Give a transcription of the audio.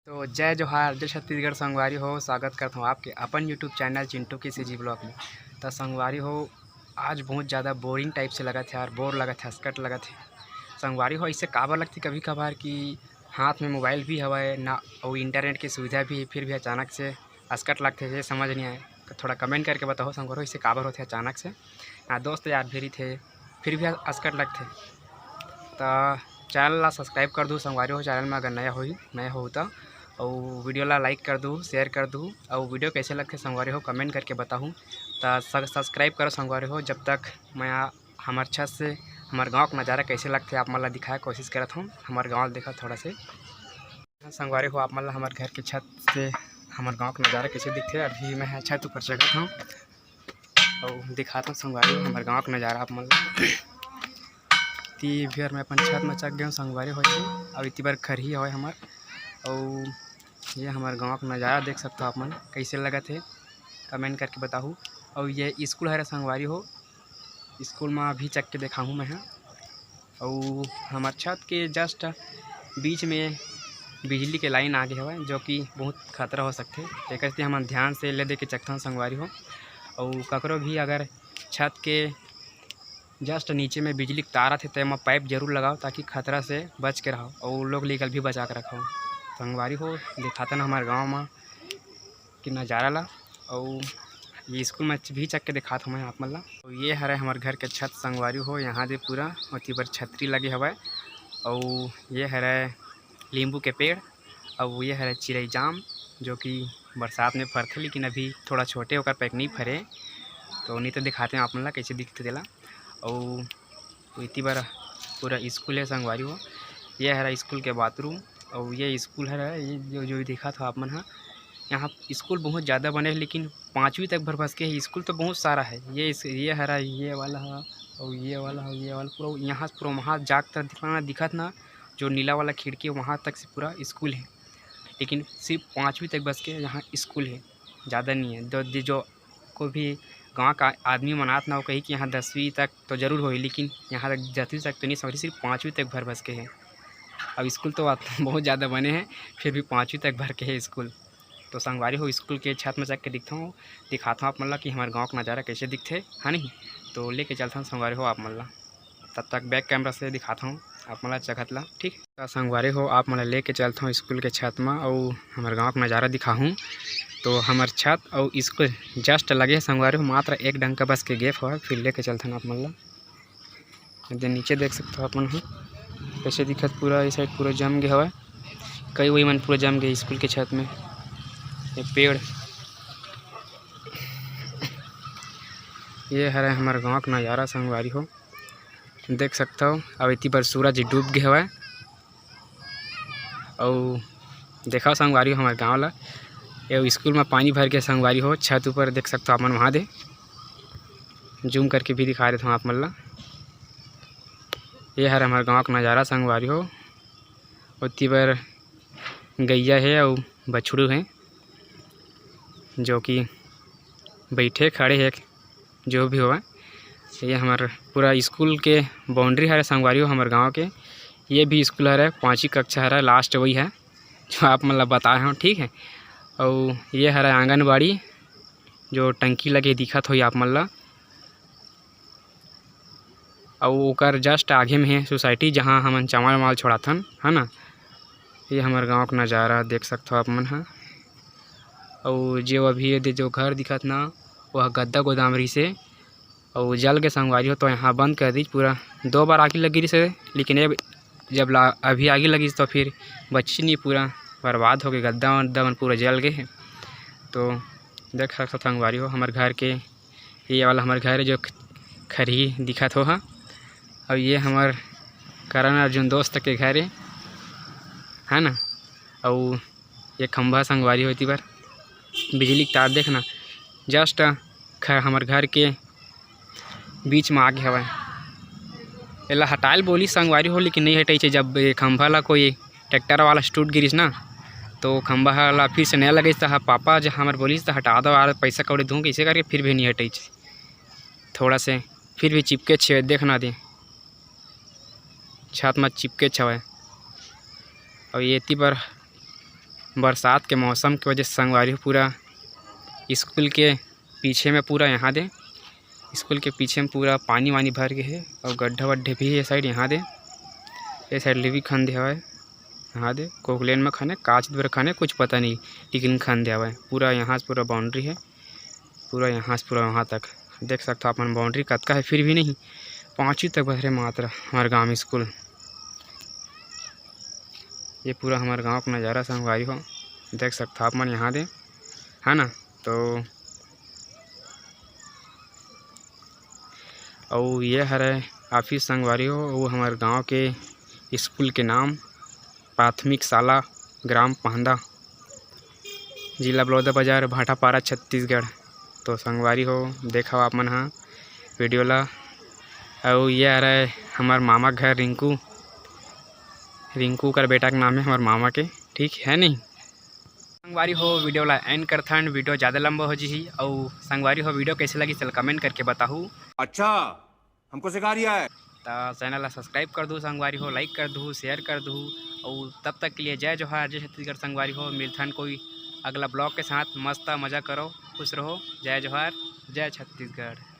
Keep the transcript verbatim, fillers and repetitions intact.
तो जय जोहार, जय छत्तीसगढ़ संगवारी हो, स्वागत करत हूँ आपके अपन YouTube चैनल चिंटू के सीजी ब्लॉग में। तो संगवारी हो, आज बहुत ज़्यादा बोरिंग टाइप से लगत है यार, बोर लगत है, असकट लगत है। संगवारी हो, ऐसे काबर लगथे कभी कभार कि हाथ में मोबाइल भी हवय ना, और इंटरनेट की सुविधा भी, फिर भी अचानक से असकट लगथे, ये समझ नहीं आए। तो थोड़ा कमेंट करके बताओ संगवारी हो, ऐसे काबर होथे अचानक से, ना दोस्त यार भी रहिथे, फिर भी असकट लगथे। तो चैनल ला सब्सक्राइब कर दू संगवारी हो, चैनल में अगर नया होही, नया हो तो, और वीडियो ला लाइक कर दू, शेयर कर दू, और वीडियो कैसे लगथे संगवारी हो कमेंट करके बताहू। तो सब्सक्राइब करो संगवारी हो, जब तक मैं हमर छत से हमर गांव के नज़ारा कैसे लगथे आप मन ला दिखाए कोशिश करत हूँ। हमर गांव ला देखा थोड़ा से संगवारी हो, आप मन ला हमर घर के छत से हमर गांव के नज़ारा कैसे दिखथे। अभी मैं ह छत ऊपर चढ़त हूँ और दिखात हूँ संगवारी हो हमर गांव के नज़ारा आप मन ला। ती फिर मैं अपन छत में चढ़ गए संगवारी हो, और इतनी बार खरही हवे हमर, और ये हमर गांव के नज़ारा देख सकते हो आप मन, कैसे लगत है कमेंट करके बताहू। और ये स्कूल हरे संगवारी हो, स्कूल में अभी चक के देखाहूँ मैं ह। और हमर छत के जस्ट बीच में बिजली के लाइन आगे हवय, जो कि बहुत खतरा हो सकथे, एकर से हमन ध्यान से ले दे के चकथन संगवारी हो। और ककरो भी अगर छत के जस्ट नीचे में बिजली के तार आथे, तेमा पाइप जरूर लगाओ, ताकि खतरा से बच के रहो और लोग लीगल भी बचा के रखो। संगवारी हो, दिखाथन हमारे गांव में के नज़ारा ला, अउ ये स्कूल में भी चक के दिखात हूँ मैं आप मन ला। अउ ये हरे हमर घर के छत संगवारी हो, यहाँ दे पूरा ओती बर छतरी लगे हवय। अउ ये हरे लींबू के पेड़, अउ ये हरे चिरई जाम, जो कि बरसात में फरथे, लेकिन अभी थोड़ा छोटे ओकर पैक नहीं फरे, तो नहीं तो दिखाते हैं आप मन ला कैसे दिखते तेला। अउ इति बर पूरा स्कूल है संगवारी हो। ये हरा स्कूल के बाथरूम, अउ ये स्कूल हरा, ये जो, जो दिखत हो आप मन ह, यहाँ स्कूल बहुत ज़्यादा बने हे, लेकिन पाँचवीं तक भर बस के हे। स्कूल तो बहुत सारा है, ये इस, ये हरा, ये वाला ह, अउ ये वाला ह, ये वाला पूरा यहाँ से पूरा वहाँ जाक तक दिखना, दिखत ना, जो नीला वाला खिड़की है, वहाँ तक से पूरा स्कूल है, लेकिन सिर्फ पाँचवीं तक बस के यहाँ स्कूल है, ज़्यादा नहीं है। दो, दो, जो कोई भी गाँव का आदमी मनात ना हो, कही कि यहाँ दसवीं तक तो जरूर होही, लेकिन यहाँ तक दसवीं तक तो नहीं समझ, सिर्फ पाँचवीं तक भर बस के है। अब स्कूल तो आत-, बहुत ज़्यादा बने हैं, फिर भी पाँचवीं तक भर के है स्कूल। तो संगवारी हो, स्कूल के छत में चढ़ के दिखता हूँ, दिखाता हूँ आप मन ला कि हमारे गाँव का नज़ारा कैसे दिखथे, है नहीं? तो लेके चलता हूँ संगवारी हो आप मन ला। तब तक बैक कैमरा से दिखाता हूँ आप मन ला जगह ला, ठीक। त संगवारी हो, आप मन ला लेके चलत हूँ स्कूल के छत म, अउ हमर गाँव के नज़ारा दिखाहूँ। तो हमर छत अउ स्कूल जस्ट लगे हे संगवारी हो, मात्र एक डंका बस के गैप हवय। फिर लेके चलत हन आप मन ला, एकदम नीचे देख सकत हो आप मन ह, कैसे दिखत, पूरा ये साइड पूरा जम गे हवय, कई वही मन पूरा जम गे स्कूल के छत में। ये पेड़, ये हरे हमर गाँव के नज़ारा संगवारी हो। देख सकथव, अब इति बर सूरज डूब गे हवय। अउ देखव संगवारी हो हमर गांव ला, ये स्कूल म पानी भर के संगवारी हो, छत ऊपर देख सकथव आप मन वहाँ दे, जूम करके भी दिखा देथव आप मन ला। ये हर हमर गांव के नज़ारा संगवारी हो, ओती बर गैया हे अउ बछड़ू हे, जो कि बैठे खड़े हे, जो भी होवय। ये हमर पूरा स्कूल के बाउंड्री हरे संगवारी हो हमर गांव के। ये भी स्कूल हरे, पाँचवीं कक्षा हरे, लास्ट वही है जो आप मन ला बताए हव, ठीक है। अउ ये हरे आंगनबाड़ी, जो टंकी लगे दिखत होही आप मन ला। अउ ओकर जस्ट आगे में हे सोसाइटी, जहाँ हमन चावल वावल छोड़ाथन, है ना। ये हमर गांव के नज़ारा देख सकथव आप मन ह। अउ जो अभी ये दे जो घर दिखत ना, वह गद्दा गोदाम रहिस हे, अउ जल के संगवारी हो, तो यहाँ बंद कर दीस पूरा। दो बार आगी लगी रहिस हे, लेकिन ये जब ला, अभी आगी लगिस तो फिर बचिस नहीं, पूरा बर्बाद हो गए, गद्दा वद्दा मन पूरा जल गए हे। तो देख सकथव संगवारी हो, हमर घर के ये वाला हमर घर हे जो खरही दिखत हो हा। अउ ये हमर करण अर्जुन दोस्त के घर हे, है ना। अउ ये खंभा संगवारी हो एती बर बिजली के तार देखना, जस्ट ख-, हमर घर के बीच में आगे हवय। एला हटाए ल बोली संगवारी हो, लेकिन नहीं हटाइस हे। जब ये खंभा ला कोई ट्रैक्टर वाला से टूट गिरिस ना, तो खंभा ह ला फिर से नया लगाइस, त ह-, पापा ज हमर बोलिस, "त हटा दो यार, पैसा कौड़ी दूँ, कइसे करके," फिर भी नहीं हटइच। थोड़ा से फिर भी चिपकेच हे, देख ना दे, छत म चिपकेच हवय। अउ एती बर बरसात के मौसम के वजह से संगवारी हो, पूरा स्कूल के पीछे में, पूरा यहाँ दे स्कूल के पीछे में पूरा पानी वानी भर गे हे, और गड्ढा वड्ढे भी हे साइड यहाँ दे, ये साइड ले भी खन दे हवय। यहाँ दे कोकलेन में खने, काच दुवारा खने, कुछ पता नहीं, लेकिन खन दे हवय। पूरा यहाँ से पूरा बाउंड्री हे, पूरा यहाँ से पूरा वहाँ तक देख सकथो आप मन, बाउंड्री कतका हे, फिर भी नहीं, पाँचवीं तक बस रे मात्र हमारे गाँव स्कूल। ये पूरा हमारे गाँव का नज़ारा संगवारी हो, देख सकथो आप मन यहाँ दे, है ना। तो अउ ये हरे ऑफिस संगवारी हो, वो हमारे गांव के स्कूल के नाम प्राथमिक शाला ग्राम पहंदा, जिला बलौदाबाजार, भाटापारा, छत्तीसगढ़। तो संगवारी हो, देखव आप मन हा वीडियो ला। अउ ये हरे हमार मामा घर रिंकू, रिंकू कर बेटा के नाम है हमार मामा के, ठीक है नहीं। संगवारी हो, वीडियो ला एंड करथन, वीडियो ज़्यादा लंबा हो जिही। अउ संगवारी हो, वीडियो कैसे लगी चल कमेंट करके बताहू। अच्छा, हमको सिखा रिया है। त चैनल ला सब्सक्राइब कर दू संगवारी हो, लाइक कर दू, शेयर कर दू। अउ तब तक के लिए जय जोहार, जय छत्तीसगढ़ संगवारी हो। मिलथन कोई अगला ब्लॉग के साथ। मस्त मज़ा करो, खुश रहो। जय जोहार, जय छत्तीसगढ़।